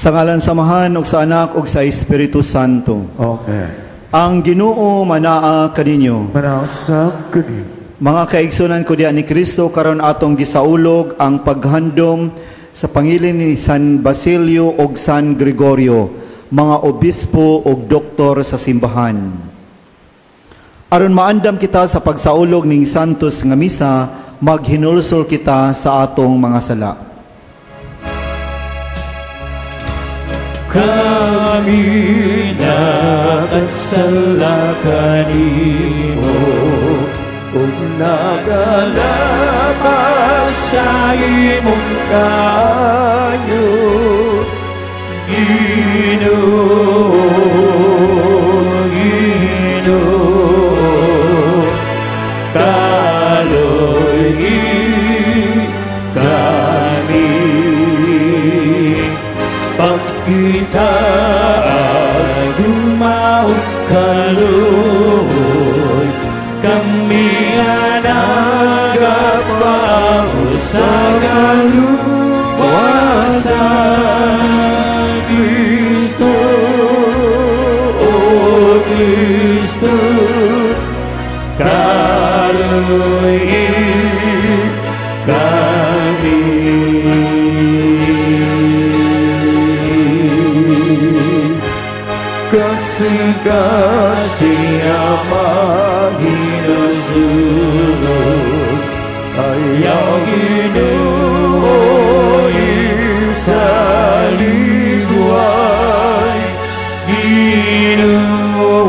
Sa ngalan sa Amahan ug sa Anak ug sa Espiritu Santo. Amen. Ang Ginoo manaa kaninyo. Manaa usab kaninyo. Mga kaigsunan ko diha ni Kristo, karon atong gisaulog ang paghandom sa pangilin ni San Basilio ug San Gregorio, mga obispo ug doktor sa simbahan. Aron maandam kita sa pagsaulog ning Santos nga misa, maghinulsol kita sa atong mga sala. Kami nakasala kanimo ug nagalapas sa imong kaayo, Ginoo, Ginoo, kaloy kami. Pagkita gugma ug kaluoy, kami nga nagapaabot sa kaluwasan. Kristo, O Kristo, kaloy kami. Kasing-kasing mahinasulog ayaw, Ginoo, isaligway. Ginoo,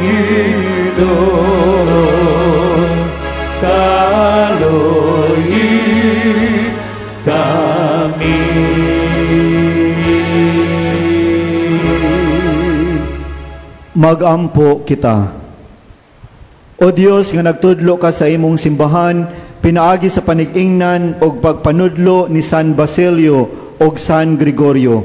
Ginoo, kaloy kami. Magampo kita. O Dios, nga nagtudlo ka sa imong simbahan pinaagi sa panig-ingnan og pagpanudlo ni San Basilio og San Gregorio,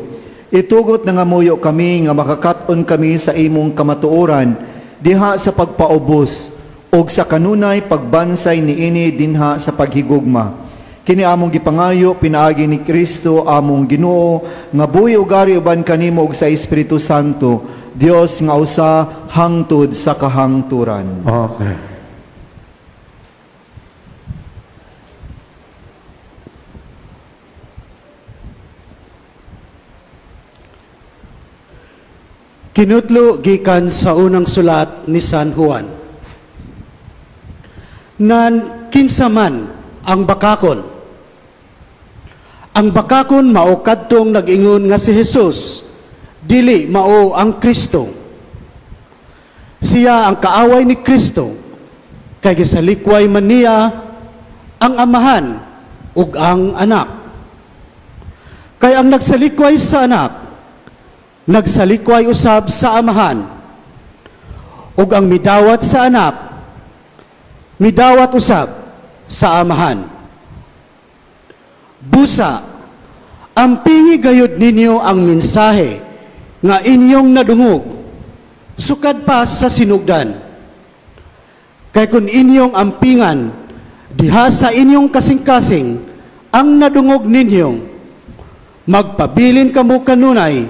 itugot nangamuyo kami nga makakat-on kami sa imong kamatuoran diha sa pagpaubos og sa kanunay pagbansay niini dinha sa paghigugma. Kini among gipangayo pinaagi ni Kristo among Ginoo, nga buhi ug ari uban kanimo ug sa Espiritu Santo, Dios nga usa hangtod sa kahangturan. Amen. Kinutlo gikan sa unang sulat ni San Juan. Nan kinsa man ang bakakon? Ang bakakon mao kadtong nag-ingon nga si Jesus dili mao ang Kristo. Siya ang kaaway ni Kristo kay gisalikway man niya ang Amahan ug ang Anak. Kay ang nagsalikway sa Anak, nagsalikway usab sa Amahan. Ug ang midawat sa Anak, midawat usab sa Amahan. Busa, ampingi gayud ninyo ang mensahe nga inyong nadungog sukad pa sa sinugdan. Kay kun inyong ampingan diha sa inyong kasing-kasing ang nadungog ninyo, magpabilin kamo kanunay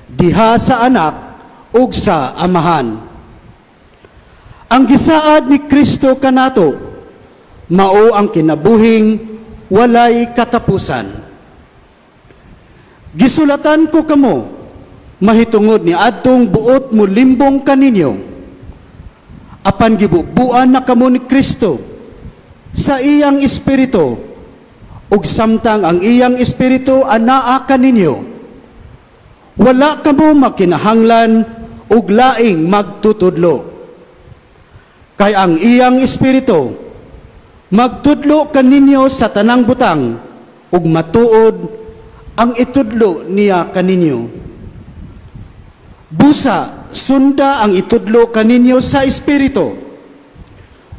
diha sa Anak ug sa Amahan. Ang gisaad ni Kristo kanato mao ang kinabuhing walay katapusan. Gisulatan ko kamo mahitungod ni adtong buot mulimbong kaninyo. Apan gibubuan na kamo ni Kristo sa iyang espiritu, ug samtang ang iyang espiritu anaa kaninyo, wala kamo makinahanglan og laing magtutudlo. Kay ang iyang espiritu magtudlo kaninyo sa tanang butang ug matuod ang itudlo niya kaninyo. Busa, sunda ang itudlo kaninyo sa espiritu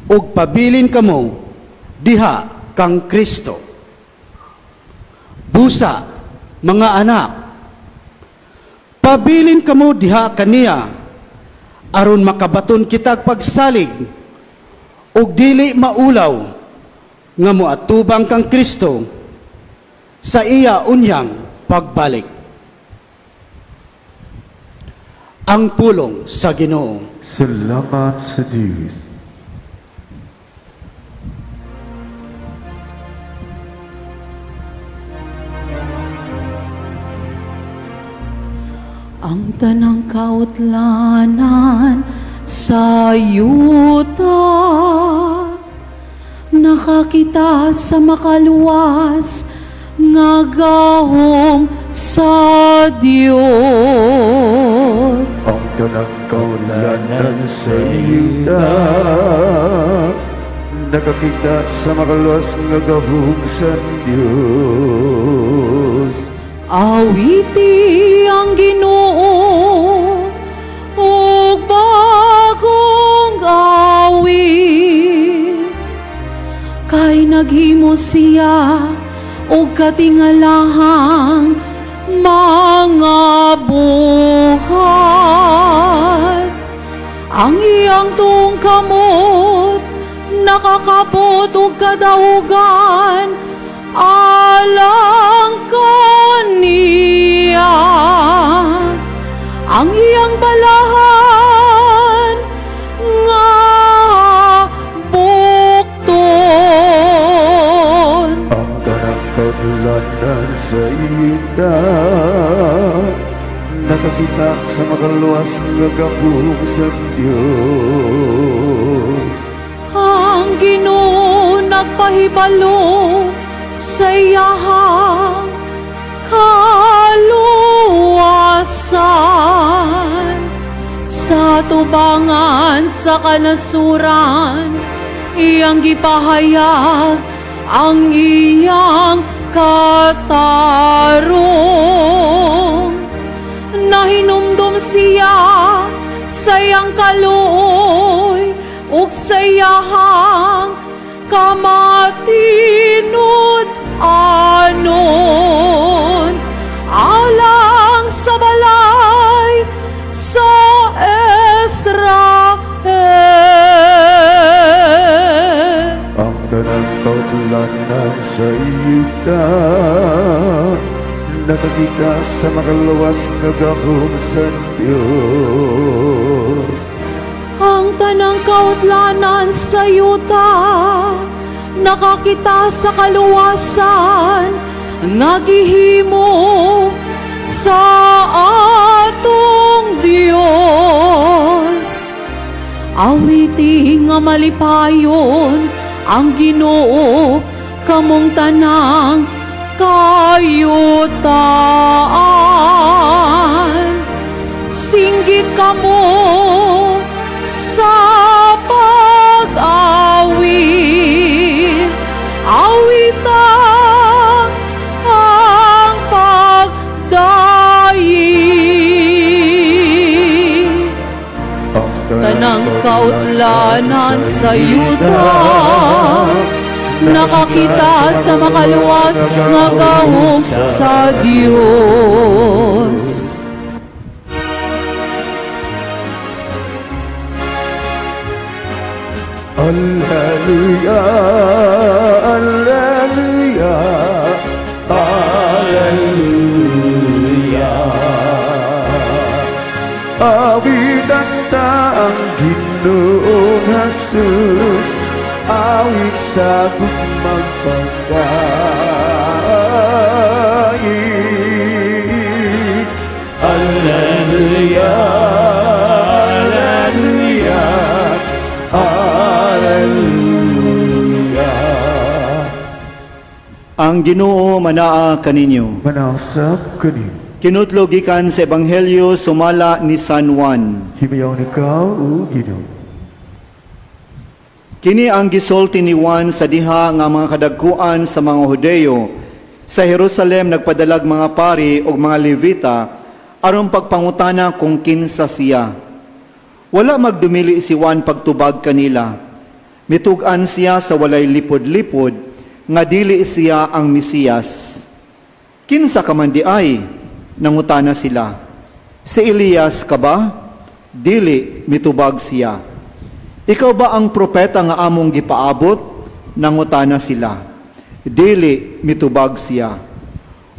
ug pabilin kamo diha kang Kristo. Busa, mga anak, pabilin kamo diha kaniya aron makabaton kitag pagsalig ug dili maulaw nga moatubang kang Kristo sa iya unyang pagbalik. Ang pulong sa Ginoo. Salamat sa Diyos. Ang tanang kautlanan sa yuta nakakita sa makaluwas nga gahom sa Dios. Ang tanang kaulanan sa yuta nakakita sa makaluwas nga gahom sa Diyos. Awiti ang Ginoo ug bagong awit, kay naghimo siya og katingalahang mga buhat. Ang iyang tuong kamot nakakabot og kadaugan alang kaniya. Ang iyang balahan nga bukton. Ang tanang kaulanan sa yuta nakakita sa makaluwas nga gahom sa Diyos. Ang Ginoo nagpahibalo sa iyahang kaluwasan sa tubangan sa kanasuran, iyang gipahayag ang iyang katarong. Nahinumdum siya sa iyang kaluoy ug sa iyahang kamatinud-anon alang sa balay sa Israel. Ang tanang kaulanan sa yuta nakakita sa makaluwas nga gahom sa Diyos. Ang tanang kautlanan sa yuta nakakita sa kaluwasan nga gihimo sa atong Dios. Awiti nga malipayon ang Ginoo, kamong tanang kayutaan. Singgit kamo sa pag-awit, awita ang pagdayi. Ang Tanang kautlanan sa yuta nakakita sa makaluwas nga gahom sa Dios. Alleluia, Alleluia, Alleluia. Awitan ta ang Ginoong Jesus, awit sa gugmang pagdaig. Alleluia, Alleluia, Alleluia. Ang Ginoo manaa kaninyo. Manausap kani. Kinutlo gikan sa Ebanghelyo sumala ni San Juan. Himayaw ikaw o Ginoo. Kini ang gisulti ni Juan sa diha nga mga kadagkuan sa mga Hudeyo sa Jerusalem nagpadalag mga pari ug mga Levita aron pagpangutana kung kinsa siya. Wala magdumili si Juan pagtubag kanila. Mitug-an siya sa walay lipod-lipod nga dili siya ang Mesiyas. "Kinsa ka man diay?" nangutana sila. "Si Elias ka ba?" "Dili," mitubag siya. "Ikaw ba ang propeta nga among gipaabot?" nangutana sila. "Dili," mitubag siya.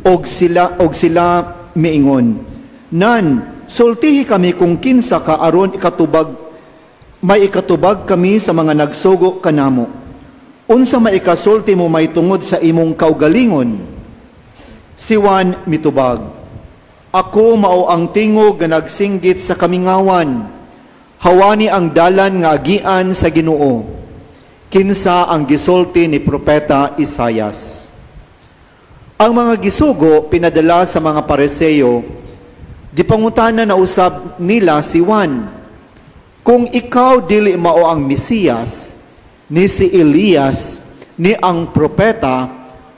Og sila miingon, "Nan, sultihi kami kung kinsa ka aron ikatubag may ikatubag kami sa mga nagsugo kanamo. Unsa may ikasulti mo may tungod sa imong kaugalingon?" Si Juan mitubag, "Ako mao ang tingog nga nagsinggit sa kamingawan, 'Hawani ang dalan nga agian sa Ginoo,' kinsa ang gisulti ni Propeta Isayas." Ang mga gisugo pinadala sa mga Pariseo, gipangutana na usab nila si Juan, "Kung ikaw dili mao ang Mesiyas, ni si Elias, ni ang propeta,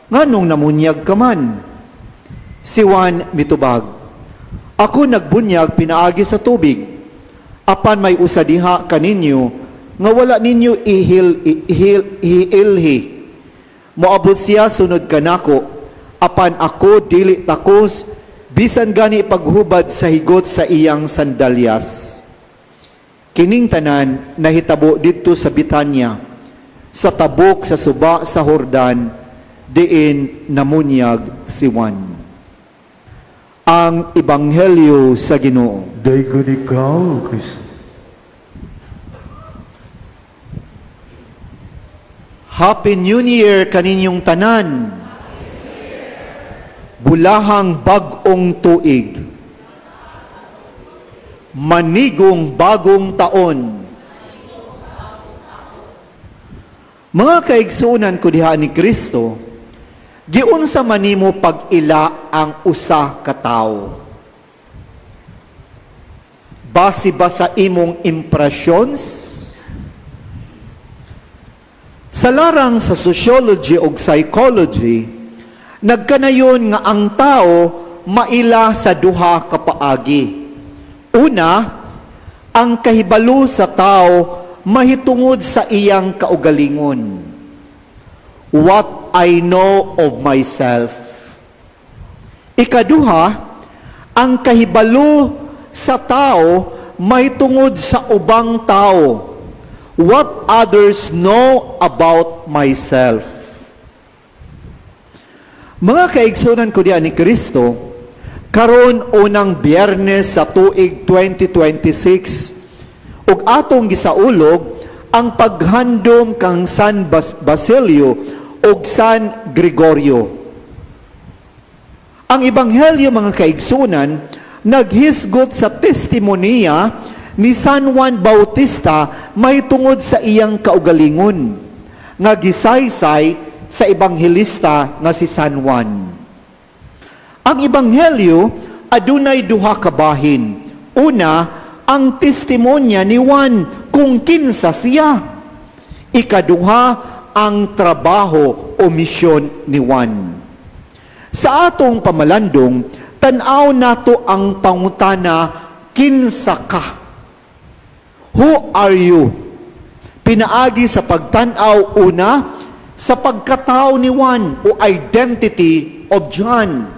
nganong namunyag ka man?" Si Juan mitubag, "Ako nagbunyag pinaagi sa tubig. Apan may usa diha kaninyo nga wala ninyo ihil, ihil, iilhi. Moabot siya sunod kanako, apan ako dili takos bisan gani paghubad sa higot sa iyang sandalyas." Kining tanan nahitabo didto sa Bitanya, sa tabok sa suba sa Hordan, diin namunyag si Juan. Ang Ebanghelyo sa Ginoo. Daygon ikaw, Kristo. Happy New Year kaninyong tanan. Bulahang bag-ong tuig. Manigong bagong taon. Mga kaigsuonan ko diha ni Kristo, giunsa man nimo pag-ila ang usa ka tawo? Base ba sa imong impressions? Sa larang sa sociology o psychology, nagkanayon nga ang tao maila sa duha ka paagi. Una, ang kahibalo sa tao mahitungod sa iyang kaugalingon. What I know of myself. Ikaduha, ang kahibalo sa tao mahitungod sa ubang tao. What others know about myself. Mga kaigsuonan ko diha ni Kristo, karon unang Biyernes sa tuig 2026 ug atong gisaulog ang paghandom kang San Basilio ug San Gregorio. Ang Ebanghelyo, mga kaigsuonan, naghisgot sa testimonya ni San Juan Bautista mahitungod sa iyang kaugalingon nga gisaysay sa ebanghelista nga si San Juan. Ang Ebanghelyo adunay duha ka bahin. Una, ang testimonya ni Juan kung kinsa siya. Ikaduha, ang trabaho o misyon ni Juan. Sa atong pamalandong, tan-aw nato ang pangutana, "Kinsa ka?" Who are you? Pinaagi sa pagtan-aw una sa pagkatao ni Juan o identity of John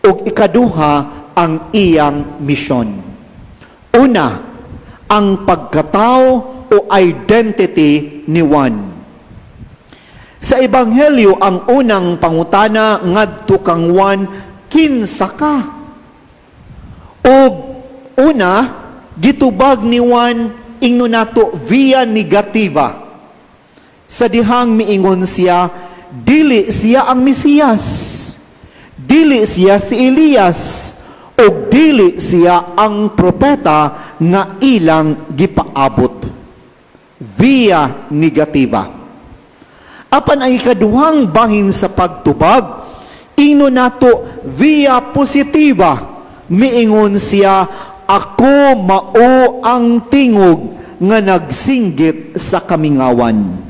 ug ikaduha ang iyang misyon. Una, ang pagkatao o identity ni Juan. Sa Ebanghelyo, ang unang pangutana ngadto kang Juan, "Kinsa ka?" Ug una, gitubag ni Juan, ingno nato, via negativa. Sa dihang miingon siya, dili siya ang Mesiyas, dili siya si Elias, ug dili siya ang propeta nga ilang gipaabot. Via negativa. Apan ang ikaduhang bahin sa pagtubag, ingno nato, via positiva. Miingon siya, "Ako mao ang tingog nga nagsinggit sa kamingawan."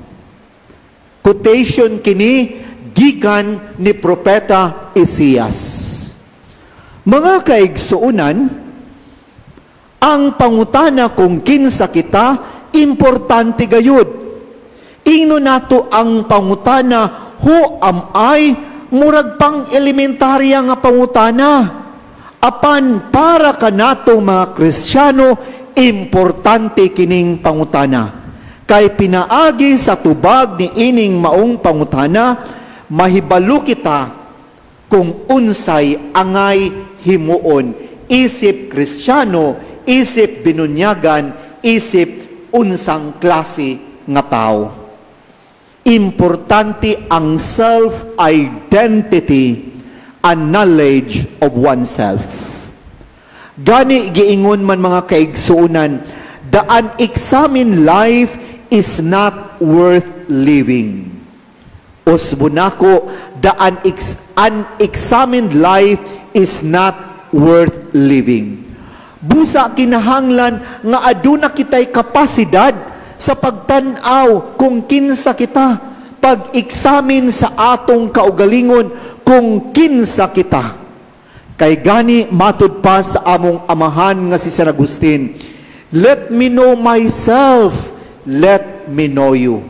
Quotation kini gikan ni Propeta Isaias. Mga kaigsuonan, ang pangutana kung kinsa kita, importante gayud. Ingno nato ang pangutana, "Who am I?" murag pang elementarya nga pangutana. Apan para kanato mga Kristiyano, importante kining pangutana. Kay pinaagi sa tubag ni ining maong pangutana, mahibalo kita Kung unsay angay himuon isip Kristiyano, isip binunyagan, isip unsang klase nga tao. Importante ang self-identity and knowledge of oneself. Gani giingon man, mga kaigsuonan, "The unexamined life is not worth living." Usbon nako, the unexamined life is not worth living. Busa kinahanglan nga aduna kitay kapasidad sa pagtan-aw kung kinsa kita, pag-examine sa atong kaugalingon kung kinsa kita. Kay gani matud pa sa among amahan nga si San Agustin, "Let me know myself, let me know you."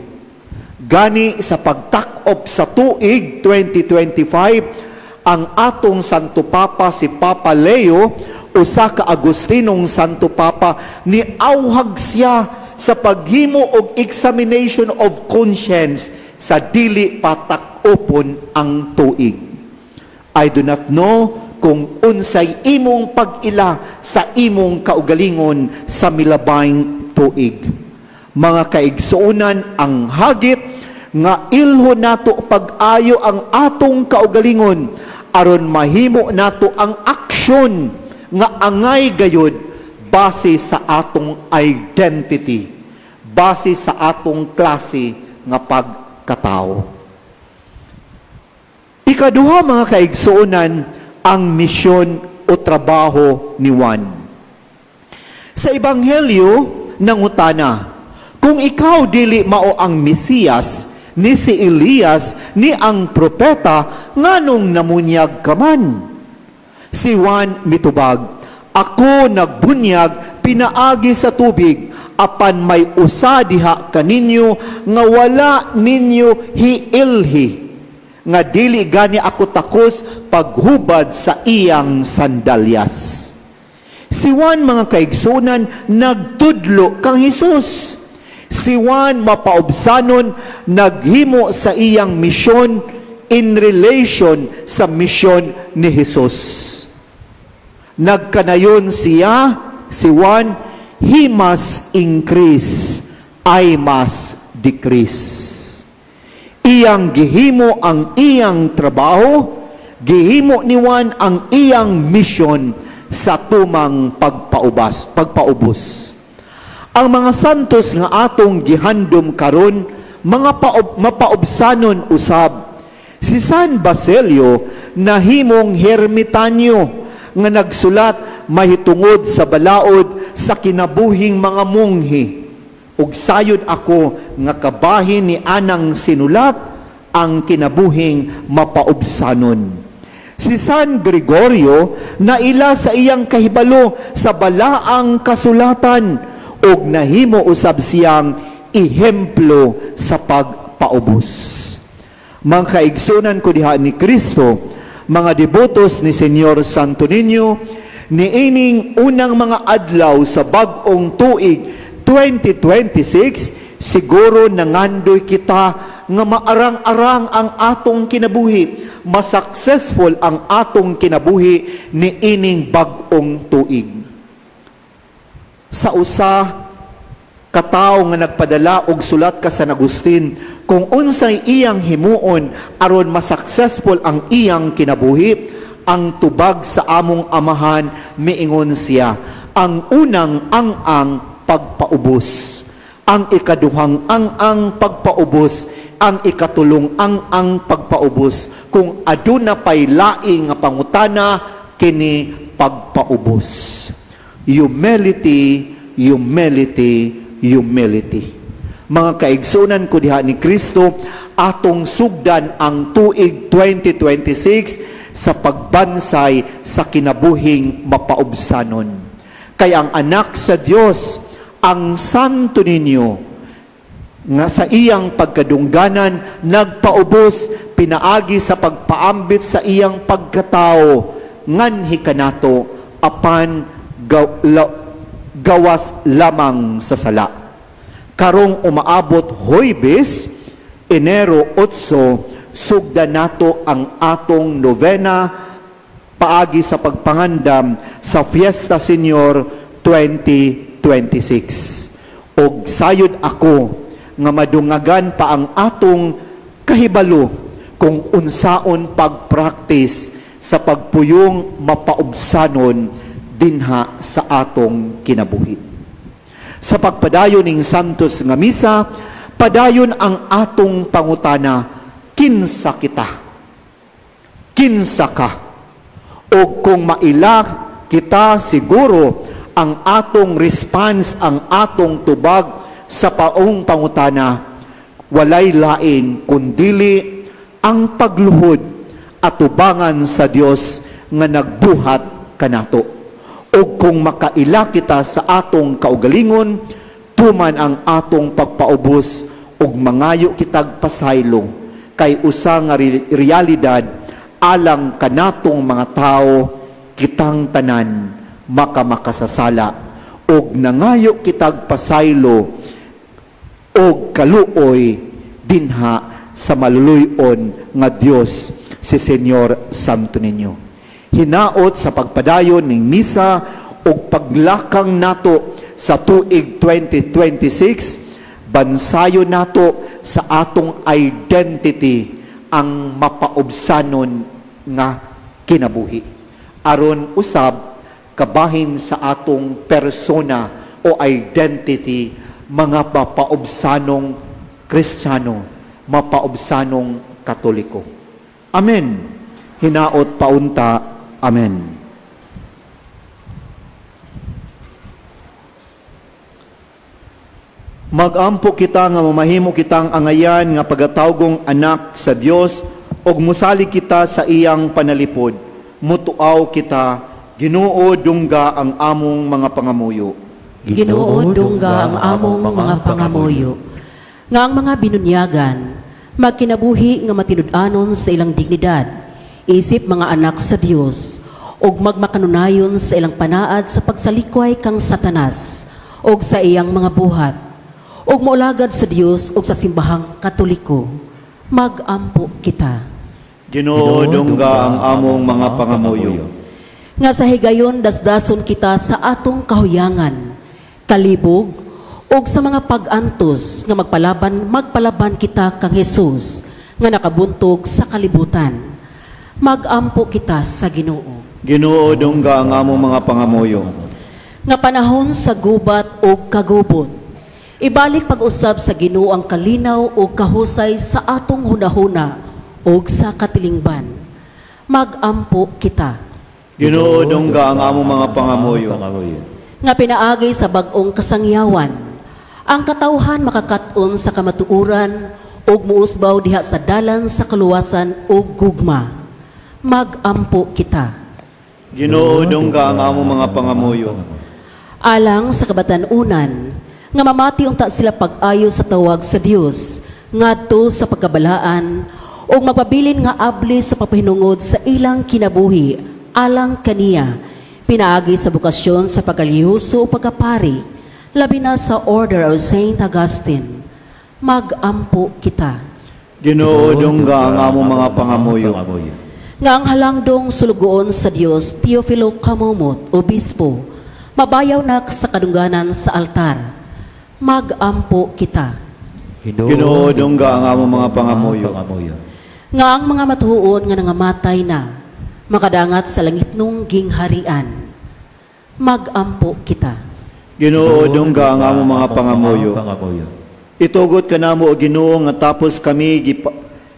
Gani sa pagtak-op sa tuig 2025, ang atong Santo Papa, si Papa Leo, usa ka Agustinong Santo Papa, niauhag siya sa paghimo og examination of conscience sa dili patak-opon ang tuig. I do not know kung unsay imong pag-ila sa imong kaugalingon sa milabayng tuig. Mga kaigsuonan, ang hagit nga ilho nato pag-ayo ang atong kaugalingon aron mahimo nato ang aksyon nga angay gayud base sa atong identity, base sa atong klase nga pagkatao. Ikaduha, mga kaigsuonan, ang misyon o trabaho ni Juan. Sa Ebanghelyo, nangutana, "Kung ikaw dili mao ang Mesiyas, ni si Elias, ni ang propeta, nganong namunyag ka man?" Si Juan mitubag, "Ako nagbunyag pinaagi sa tubig, apan may usa diha kaninyo nga wala ninyo hiilhi, nga dili gani ako takos paghubad sa iyang sandalyas." Si Juan, mga kaigsunan, nagtudlo kang Hesus. Si Juan mapaubsanon naghimo sa iyang misyon in relation sa misyon ni Jesus. Nagkanayon siya, si Juan, "He must increase, I must decrease." Iyang gihimo ang iyang trabaho, gihimo ni Juan ang iyang misyon sa tumang pagpaubos. Ang mga santos nga atong gihandom karon, mga mapaubsanon usab. Si San Basilio nahimong hermitanyo nga nagsulat mahitungod sa balaod sa kinabuhing mga monghe. Ug sayod ako nga kabahin ni anang sinulat ang kinabuhing mapaubsanon. Si San Gregorio naila sa iyang kahibalo sa balaang kasulatan ug nahimo usab siyang ehemplo sa pagpaubos. Mga kaigsunan ko diha ni Kristo, mga debotos ni Señor Santo Niño, niining unang mga adlaw sa bag-ong tuig 2026, siguro nangandoy kita nga maarang-arang ang atong kinabuhi, ma-successful ang atong kinabuhi niining bag-ong tuig. Sa usa katawo nga nagpadala og sulat ka San Agustin kung unsay iyang himuon aron ma-successful ang iyang kinabuhi, ang tubag sa among amahan, miingon siya, "Ang unang ang-ang, pagpaubos, ang ikaduhang ang-ang, pagpaubos, ang ikatulong ang-ang, pagpaubos. Kung aduna pay laing nga pangutana, kini pagpaubos." Humility, humility, humility. Mga kaigsunan ko diha ni Kristo, atong sugdan ang tuig 2026 sa pagbansay sa kinabuhing mapaubsanon. Kay ang anak sa Dios, ang Santo Niño, nga sa iyang pagkadungganan nagpaubos pinaagi sa pagpaambit sa iyang pagkatao nganhi kanato, apan gawas lamang sa sala. Karong umaabot Huwebes, Enero 8, Sugda nato ang atong novena paagi sa pagpangandam sa Fiesta Senior 2026. Og sayod ako nga madungagan pa ang atong kahibalo kung unsaon pagpractice sa pagpuyong mapaubsanon dinha sa atong kinabuhi. Sa pagpadayon ning Santos nga Misa, padayon ang atong pangutana, kinsa kita? Kinsa ka? O kung maila kita, siguro ang atong response, ang atong tubag sa paong pangutana, walay lain kundili ang pagluhod atubangan sa Dios nga nagbuhat kanato. O kung makaila kita sa atong kaugalingon, tuman ang atong pagpaubos ug mangayo kitag pasaylo kay usa nga realidad alang kanatong mga tao, kitang tanan makamakasasala ug nangayo kitag pasaylo og kaluoy dinha sa maluluy-on nga Dios, si Señor Santo Niño. Hinaot sa pagpadayon ning misa ug paglakang nato sa tuig 2026, bansayon nato sa atong identity ang mapaubsanon nga kinabuhi. Aron usab kabahin sa atong persona o identity, mga mapaubsanong Kristiyano, mapaubsanong Katoliko. Amen. Hinaot paunta. Amen. Magampo kita nga mamahimo kitang angayan nga pagatawgong anak sa Dios ug musalig kita sa iyang panalipod. Mutuaw kita. Ginoo, dungga ang among mga pangamuyo. Ginoo, dungga ang among mga pangamuyo. Nga ang mga binunyagan magkinabuhi nga matinud-anon sa ilang dignidad, isip mga anak sa Dios, ug magmakanunayon sa ilang panaad sa pagsalikway kang Satanas ug sa iyang mga buhat, ug moalagad sa Dios ug sa Simbahang Katoliko. Magampo kita. Ginoo, dungga ang among mga pangamuyo. Nga sa higayon dasdason kita sa atong kahuyangan, kalibog, ug sa mga pag-antos nga magpalaban kita kang Hesus nga nakabuntog sa kalibutan. Magampo kita sa Ginoo. Ginoo, dungga ang among mga pangamuyo. Nga panahon sa gubat ug kagubot, ibalik pag-usab sa Ginoo ang kalinaw ug kahusay sa atong hunahuna ug sa katilingban. Magampo kita. Ginoo, dungga ang among mga pangamuyo. Nga pinaagi sa bag-ong kasangyawan, ang katawhan makakaton sa kamatuoran ug muusbaw diha sa dalan sa kaluwasan ug gugma. Magampo kita. Ginoo, dungga ang among mga pangamuyo. Alang sa kabatan-unan nga mamati unta sila pag-ayo sa tawag sa Dios ngadto sa pagkabalaan ug magpabilin nga abli sa papahinungod sa ilang kinabuhi alang kaniya, pinaagi sa bokasyon sa pagkaliyuso o pagkapari, labi na sa Order of Saint Augustine. Magampo kita. Ginoo, dungga ang among mga pangamuyo. Nga ang halangdong sulugoon sa Dios Teofilo Camomot, Obispo, mabayaw na sa kadungganan sa altar. Magampo kita. Ginoo, dungga ang among mga pangamuyo. Nga ang mga matuon nga nangamatay na makadangat sa langitnong gingharian. Magampo kita. Ginoo, dungga ang among mga pangamuyo. Itugot kanamo, o Ginoo, nga tapos kami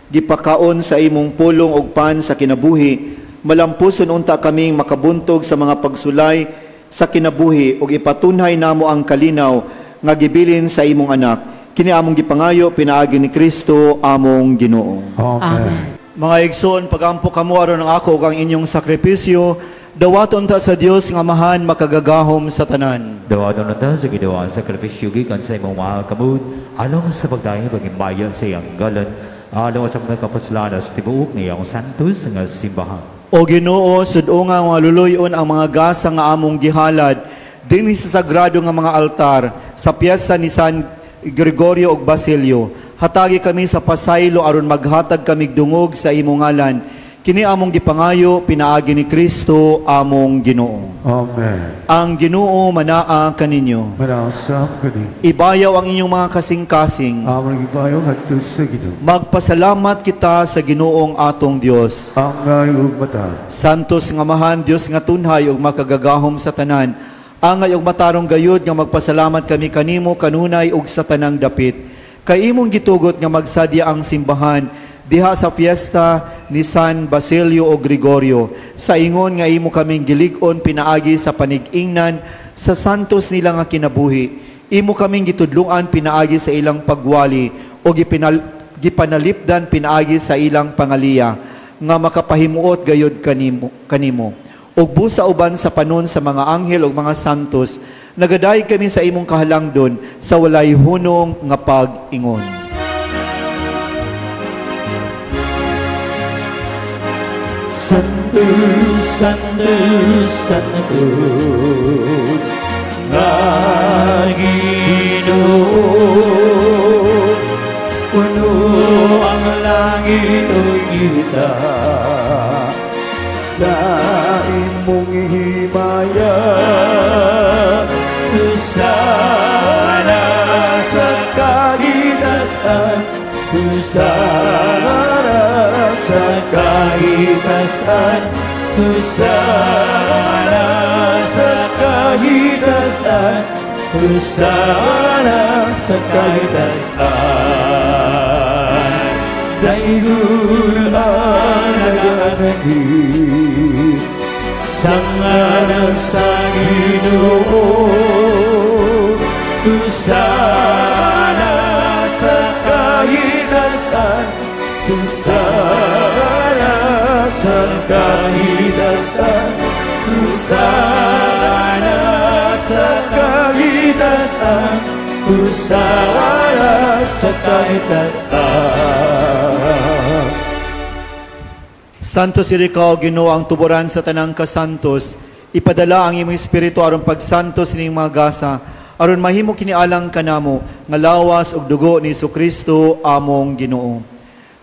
gipakaon sa imong pulong og pan sa kinabuhi, malampuson unta kaming makabuntog sa mga pagsulay sa kinabuhi ug ipatunhay namo ang kalinaw nga gibilin sa imong anak. Kini among gipangayo pinaagi ni Kristo among Ginoo. Amen. Mga igsoon, pagampo kamo aron ang ako ug ang inyong sakripisyo dawaton ta sa Dios nga Amahan makagagahom sa tanan. Dawaton unta sa Ginoo ang sakripisyo gikan sa imong mga kamot alang sa pagdayon pagimaya sa iyang ngalan, alang sa mga kapuslanan sa tibuok niyang santos nga simbahan. O Ginoo, sud-unga nga luluyon ang mga gasa nga among gihalad dinhi sa sagrado nga mga altar sa piyesta ni San Gregorio ug Basilio, hatagi kami sa pasaylo aron maghatag kami dungog sa imong ngalan. Kini among gipangayo pinaagi ni Kristo among Ginoo. Amen. Ang Ginoo manaa kaninyo. Manausap kani. Ibayaw ang inyong mga kasing-kasing. Among gibayo ngadto sa Ginoo. Magpasalamat kita sa Ginoong atong Dios. Angay ug mata. Santos nga Amahan, Dios nga tunhay ug makagagahom sa tanan. Angay ug matarong gayud nga magpasalamat kami kanimo kanunay ug sa tanang dapit. Kay imong gitugot nga magsadya ang simbahan diha sa fiesta ni San Basilio o Gregorio, sa ingon nga imo kaming gilig-on pinaagi sa panig-ingnan sa santos nila nga kinabuhi. Imo kaming gitudloan pinaagi sa ilang pagwali o gipanalipdan pinaagi sa ilang pangaliya nga makapahimuot gayod kanimo kanimo. Ug busa uban sa panon sa mga anghel ug mga santos, nagadayeg kami sa imong kahalangdon sa walay hunong nga pag-ingon. Santo, Santo, Santos, nga Ginoo. Puno ang langit ug yuta sa imong himaya. Hosana sa kahitasan, Hosana sa kahitasan, Hosana sa kahitasan, Hosana sa kahitasan. Daygon ang nagaanhi sa ngalan sa Ginoo. Hosana sa kahitasan, Hosana sa kahitasan, Hosana sa kahitasan, Hosana sa kahitasan. Santos diri ka, O Ginoo, ang tuboran sa tanang kasantos. Ipadala ang imong espiritu aron pagsantos ining mga gasa, aron mahimo kini alang kanamo nga lawas ug dugo ni Kristo among Ginoo.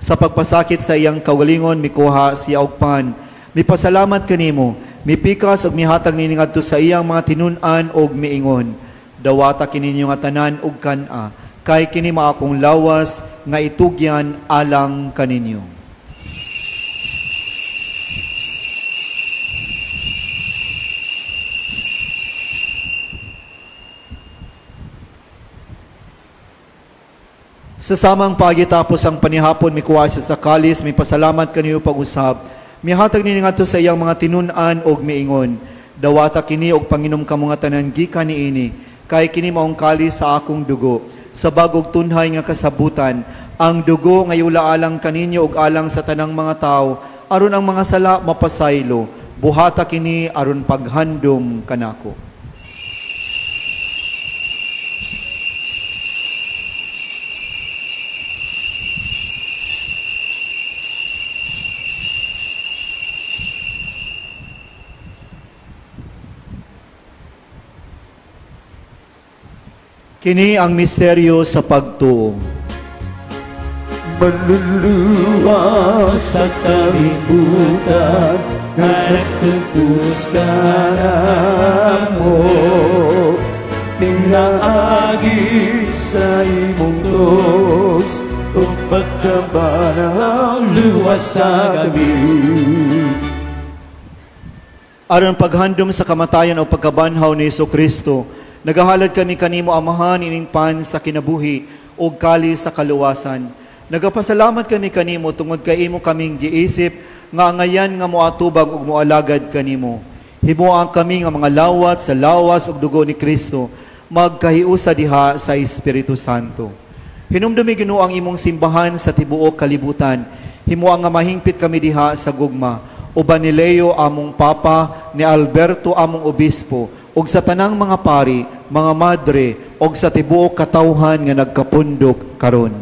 Sa pagpasakit sa iyang kaugalingon mikuha siya og pan. Mipasalamat kanimo, mipikas ug mihatag nini ngadto sa iyang mga tinun-an ug miingon: "Dawata kini ninyo nga tanan ug kan-a, kay kini mao akong lawas nga itugyan alang kaninyo." Sa samang paagi tapos ang panihapon, mikuha siya sa kalis, mipasalamat kaniyo pag-usab. Mihatag nini ngadto sa iyang mga tinun-an og miingon: "Dawata kini og panginom kamo nga tanan gikan niini, kay kini maong kalis sa akong dugo, sa bag-ong tunhay nga kasabutan, ang dugo nga iula alang kaninyo ug alang sa tanang mga tawo, aron ang mga sala mapasaylo. Buhata kini aron paghandom kanako." Kini ang misteryo sa pagtuo. Maluluwa sa kalibutan nga nagtubos ka mo, Pinaagi sa imong krus ug pagkabanhaw, luwas sa gabi. Aron paghandom sa kamatayan o pagkabanhaw ni Kristo, nagahalad kami kanimo, Amahan, ining pan sa kinabuhi ug kalis sa kaluwasan. Nagapasalamat kami kanimo tungod kay imo kaming giisip nga angayan nga moatubang ug moalagad kanimo. Himoa kami nga mga lawat sa lawas ug dugo ni Kristo, magkahiusa diha sa Espiritu Santo. Hinumdumi, Ginoo, ang imong simbahan sa tibuok kalibutan. Himoa nga mahingpit kami diha sa gugma. Uban ni Leo among Papa, ni Alberto among Obispo, ug sa tanang mga pari, mga madre, ug sa tibuok katawhan nga nagkapundok karon.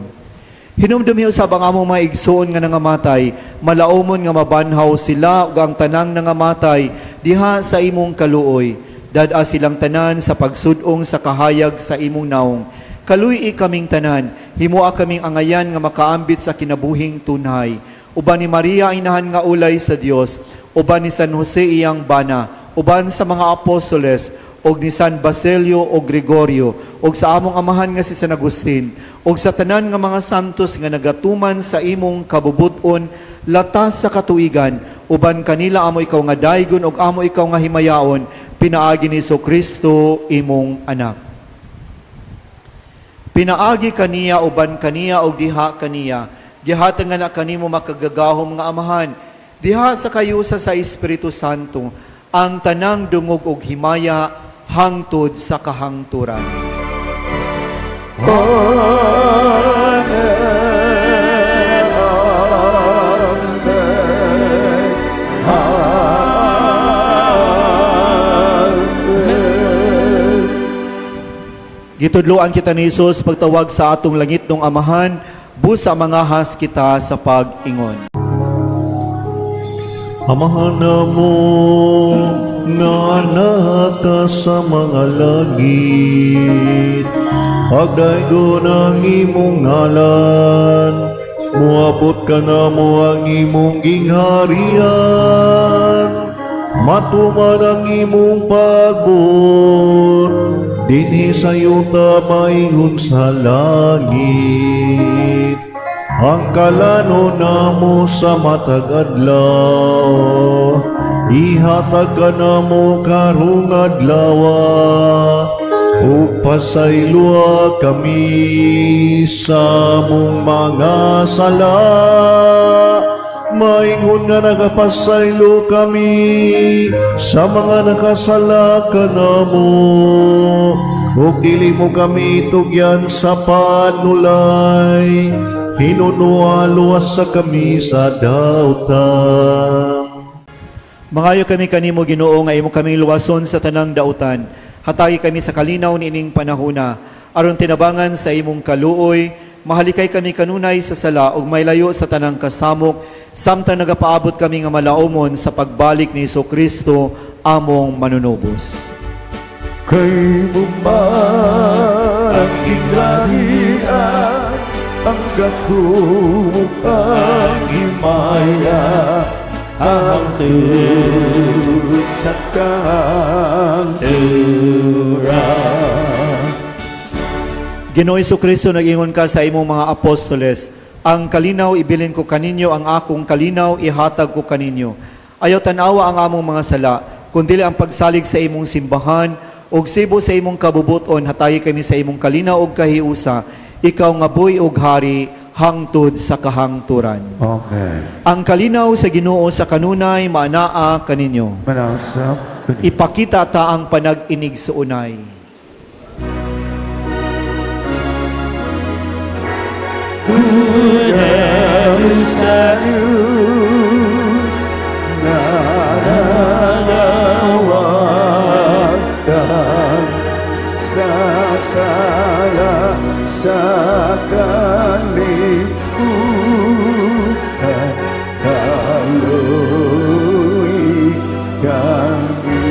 Hinumdumi usab ang among mga igsoon nga nangamatay, malaumon nga mabanhaw sila ug ang tanang nangamatay diha sa imong kaluoy. Dad-a silang tanan sa pagsud-ong sa kahayag sa imong naong. Kaluy-i kaming tanan, himoa kaming angayan nga makaambit sa kinabuhing tunhay. Uban ni Maria inahan nga ulay sa Dios, uban ni San Jose iyang bana, uban sa mga apostoles, og ni San Basilio og Gregorio, og sa among amahan nga si San Agustin, og sa tanan nga mga santos nga nagatuman sa imong kabubut-on latas sa katuigan, uban kanila amo ikaw nga daygon og amo ikaw nga himayaon, pinaagi ni Kristo imong anak. Pinaagi kaniya, uban kaniya og diha kaniya, gihatag nga na kanimo makagagahom nga Amahan, diha sa kayusa sa Espiritu Santo, ang tanang dungog og himaya hangtod sa kahangturan. Amen. Amen. Amen. Gitudloan kita ni Jesus pagtawag sa atong langitnong Amahan, busa mangahas kita sa pag-ingon. Amahan namo nga naa ka sa mga langit, pagdaygon ang imong ngalan, muabot kanamo ang imong gingharian, matuman ang imong pagbuot, dinhi sa yuta maingon sa langit. Ang kalanon namo sa matag adlaw, ihatag kanamo karong adlawa, ug pasayloa kami sa among mga sala, maingon nga nagapasaylo kami sa mga nakasala kanamo, ug dili mo kami tugyan sa panulay, hinunoa luwasa kami sa dautan. Mangayo kami kanimo, Ginoo, nga imo kaming luwason sa tanang dautan. Hatagi kami sa kalinaw niining panahona aron tinabangan sa imong kaluoy, mahalikay kami kanunay sa sala ug mailayo sa tanang kasamok samtang nagapaabot kami nga malaumon sa pagbalik ni Kristo among manunubos. Kay imo man ang gingharian, ang gahom, ang himaya, hangtod sa kahangturan. Ginoo Kristo, nag-ingon ka sa imong mga apostoles, "Ang kalinaw ibilin ko kaninyo, ang akong kalinaw ihatag ko kaninyo." Ayaw tanawa ang among mga sala, kundi ang pagsalig sa imong simbahan, ug sibo sa imong kabubuton, hatagi kami sa imong kalinaw ug kahiusa, ikaw nga buhi ug hari hangtod sa kahangturan. Amen. Ang kalinaw sa Ginoo sa kanunay maanaa kaninyo. Manaa sab kanimo. Ipakita ta ang panag-inigsuonay. Kordero sa Diyos nga nagawagtang sa sala sa kalibutan, kaluy-i kami.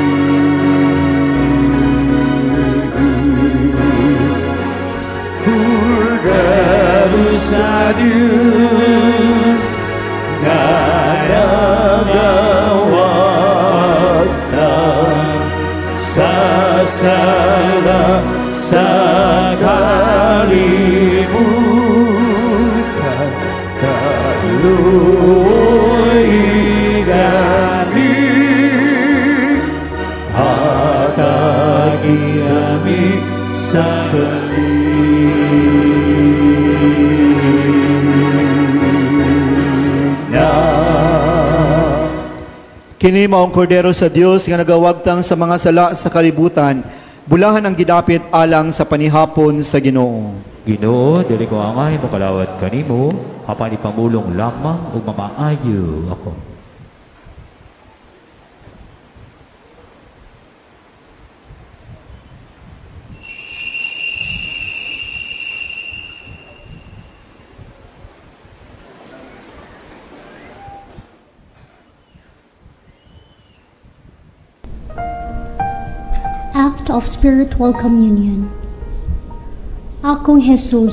Kordero sa Diyos nga nagawagtang sa sala sa kalibutan, kaluy-i kami, hatagi kami sa kalinaw. Kini mao ang kordero sa Dios nga nagawagtang sa mga sala sa kalibutan. Bulahan ang gidapit alang sa panihapon sa Ginoo. Ginoo, dili ko angay mokalawat kanimo, apan ipamulong lamang ug mamaayo ako. Act of Spiritual Communion. Akong Jesus,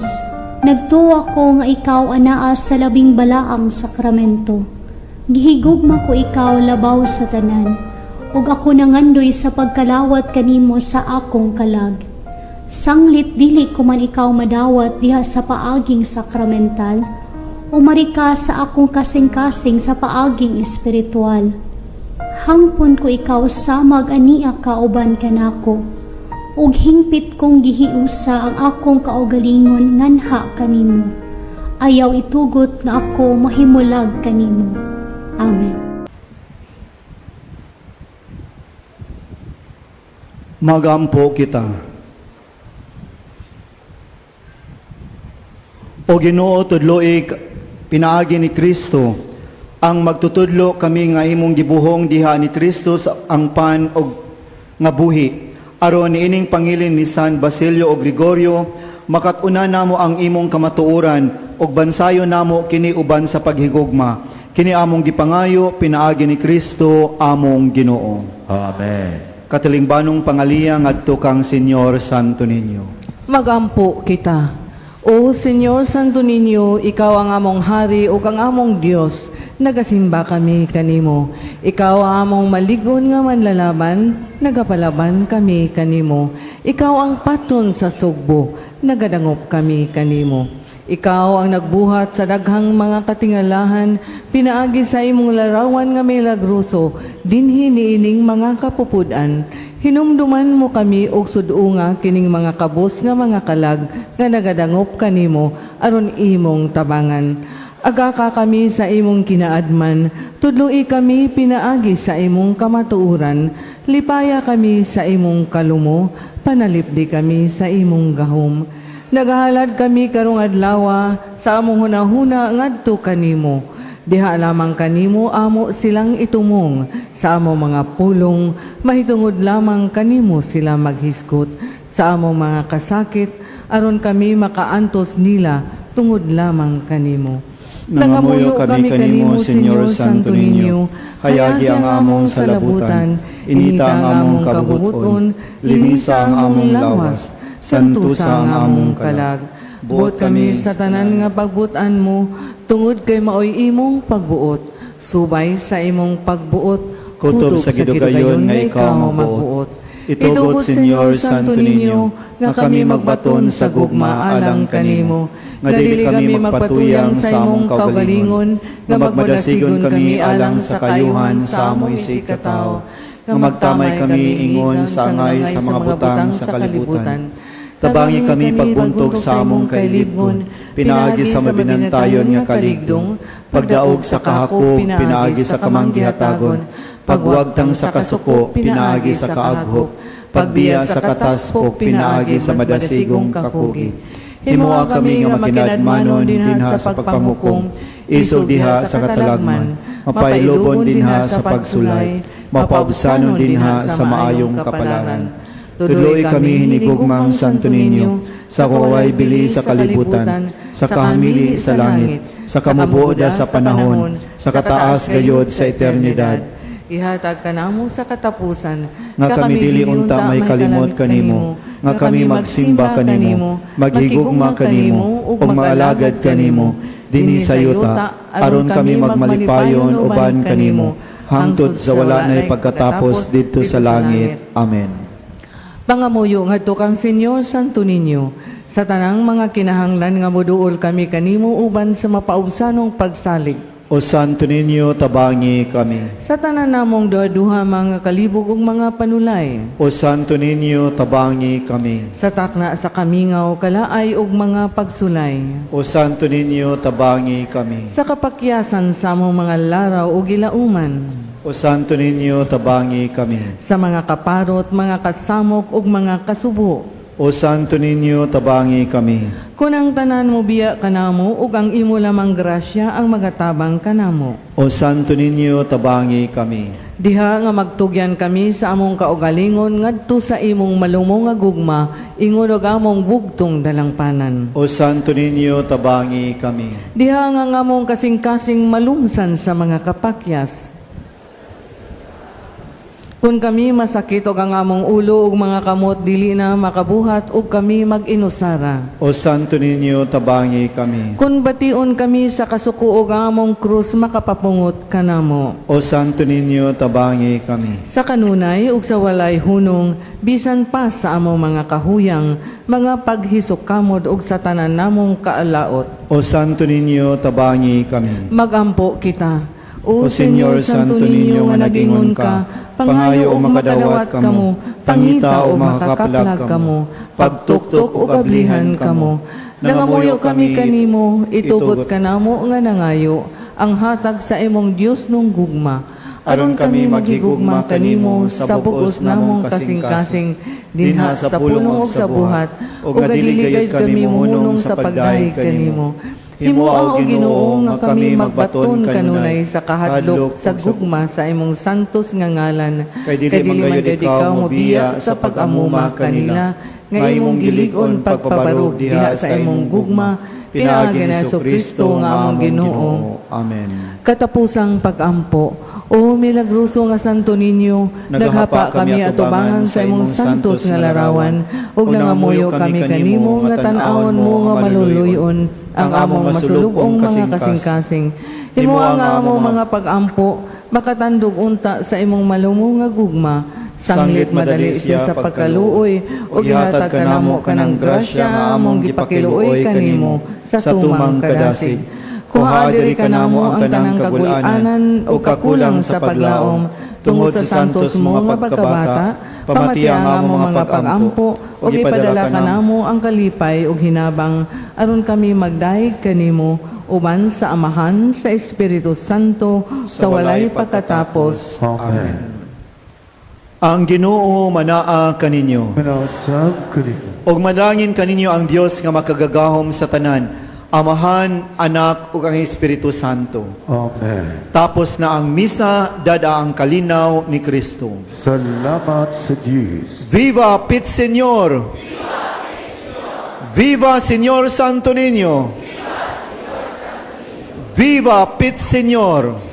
nagtuo ko nga ikaw anaa sa labing balaang sakramento. Gihigugma ko ikaw labaw sa tanan, ug ako nangandoy sa pagkalawat kanimo sa akong kalag. Sanglit dili ko man ikaw madawat diha sa paaging sakramental, umari ka sa akong kasing-kasing sa paaging espiritual. Hangpon ko ikaw samag ania ka uban kanako, ug hingpit kong gihiusa ang akong kaugalingon nganha kanimo. Ayaw itugot nga ako mahimulag kanimo. Amen. Magampo kita. O Ginoo, tudloi pinaagi ni Kristo ang magtutudlo kami nga imong gibuhong diha ni Kristo sa ang pan og nga buhi aron niining pangilin ni San Basilio og Gregorio makat-una namo ang imong kamatuoran ug bansayon namo kini uban sa paghigugma kini among gipangayo pinaagi ni Kristo among Ginoo. Amen. Katilingbanong pangaliya ngadto kang Senyor Santo Niño. Magampo kita. O Senyor Santo Niño, ikaw ang among hari ug ang among Dios, nagasimba kami kanimo. Ikaw ang among maligon nga manlalaban, nagapalaban kami kanimo. Ikaw ang patron sa Sugbo, nagadangop kami kanimo. Ikaw ang nagbuhat sa daghang mga katingalahan, pinaagi sa imong larawan nga milagroso, dinhi niining mga kapupud-an. Hinumduman mo kami og sud-unga kining mga kabos nga mga kalag nga nagadangop kanimo aron imong tabangan. Aga ka kami sa imong kinaadman, tudloi kami pinaagi sa imong kamatuoran, lipaya kami sa imong kalumo, panalipdi kami sa imong gahom. Nagahalad kami karong adlawa sa among hunahuna ngadto kanimo. Diha lamang kanimo amo silang itumong sa among mga pulong, mahitungod lamang kanimo sila maghisgot sa among mga kasakit aron kami makaantos nila tungod lamang kanimo. Nangamuyo kami kanimo, Senyor Santo Niño. Hayagi ang among salabutan, inita ang among kabubuton, linisa ang among lawas, santusa ang among kalag. Buot kami sa tanan nga pagbutan mo, tungod kay maoy imong pagbuot. Subay sa imong pagbuot, Kutob sa gidugayon nga ikaw magbuot. Itugot, Senyor Santo Niño, nga kami magbaton sa gugma alang kanimo, nga dili kami magpatuyang sa among kaugalingon, nga magmadasigon kami alang sa kayuhan sa among isig katawo, nga magtamay kami ingon sa angay sa mga butang sa kalibutan. Tabangi kami pagbuntog sa among kailibgon, pinaagi sa mabinantayon nga kaligdong, pagdaog sa kahakog, pinaagi sa kamanggihatagon, pagwagtang sa kasuko, pinaagi sa kaaghop, pagbiya sa kataspok, pinaagi sa madasigong kakugi. Himoa kami nga makinadmanon dinha sa pagpanghukom, isog diha sa katalagman, mapailubon dinha sa pagsulay, mapaubsanon dinha sa maayong kapalaran. Tudloi kami hinigugmang Santo Niño, sa kuway bili sa kalibutan, sa kahamili sa langit, sa kamubuoda sa panahon, sa kataas gayod sa eternidad. Ihatag kanamo sa katapusan, Nga kami dili unta may kalimot kanimo, nga kami magsimba kanimo, maghigugma kanimo, ug maalagad kanimo, dinhi sa yuta, aron kami magmalipayon uban kanimo, hangtod sa wala na'y pagkatapos didto sa langit. Amen. Pangamuyo ngadto kang Senyor Santo Niño, sa tanang mga kinahanglan nga moduol kami kanimo uban sa mapaubsanong pagsalig. O Santo Niño, tabangi kami. Sa tanan namong duha-duha mga kalibog ug mga panulay. O Santo Niño, tabangi kami. Sa takna sa kamingaw, kalaay ug mga pagsulay. O Santo Niño, tabangi kami. Sa kapakyasan sa among mga laraw ug gilauman. O Santo Niño, tabangi kami. Sa mga kaparot, mga kasamok ug mga kasubo. O Santo Niño, tabangi kami. Kun ang tanan mo biya kanamo ug ang imo lamang grasya ang magatabang kanamo. O Santo Niño, tabangi kami. Diha nga magtugyan kami sa among kaugalingon ngadto sa imong malumo nga gugma ingon og among bugtong dalangpanan. O Santo Niño, tabangi kami. Diha nga ang among kasing-kasing malungsan sa mga kapakyas. Kung kami masakit og ang among ulo ug mga kamot dili na makabuhat ug kami mag-inusara. O Santo Niño, tabangi kami. Kung bation kami sa kasuko ug ang among krus makapapungot kanamo. O Santo Niño, tabangi kami. Sa kanunay ug sa walay hunong, bisan pa sa among mga kahuyang, mga paghisukamod ug sa tanan namong kaalaot. O Santo Niño, tabangi kami. Magampo kita. O O Señor Señor Santo Niño nga nag-ingon ka, pangayo og makadawat kamo, pangita og makakaplag kamo, pagtuktok og ablihan kamo. Nangamuyo kami kanimo, itugot kanamo nga nangayo, ang hatag sa imong Dios nung gugma. Aron kami maghigugma kanimo sa bug-os namong kasing-kasing, dinha sa pulong ug sa buhat, ug nga dili gayud kami mohunong sa pagdayeg kanimo. Himoa, o Ginoo, nga kami magbaton kanunay sa kahadlok sa gugma sa imong santos nga ngalan. Kay dili man gayud ikaw mobiya sa pag-amuma kanila, nga imong gilig-on pagpabarog diha sa imong gugma, pinaagi ni Kristo nga among Ginoo. Amen. Katapusang pag-ampo. O milagroso nga Santo Niño, naghapa kami atubangan sa imong santos nga larawan, ug nangamuyo kami kanimo nga tan-awon mo nga maluluyon ang among masulub-ong mga kasing-kasing. Himoa nga among mga pag-ampo, makatandog unta sa imong malumo nga gugma, sanglit madali siya sa pagkaluoy, ug ihatag kanamo kanang grasya nga among gipakiluoy kanimo sa tumang kadasig. Kuha diri kanamo ang tanang kagul-anan o kakulang sa paglaom tungod sa santos mo nga pagkabata, pamati ang among mga pag-ampo ug ipadala kanamo ang kalipay ug hinabang aron kami magdayeg kanimo uban sa Amahan, sa Espiritu Santo, sa walay pagkatapos. Amen. Ang Ginoo manaa kaninyo. Manasab kanimo. Og manalangin kaninyo ang Dios nga makagagahom sa tanan, Amahan, Anak ug ang Espiritu Santo. Amen. Tapos na ang misa, dada ang kalinaw ni Kristo. Salamat sa Diyos. Viva Pit Señor! Viva Señor Santo Niño! Viva Pit Señor!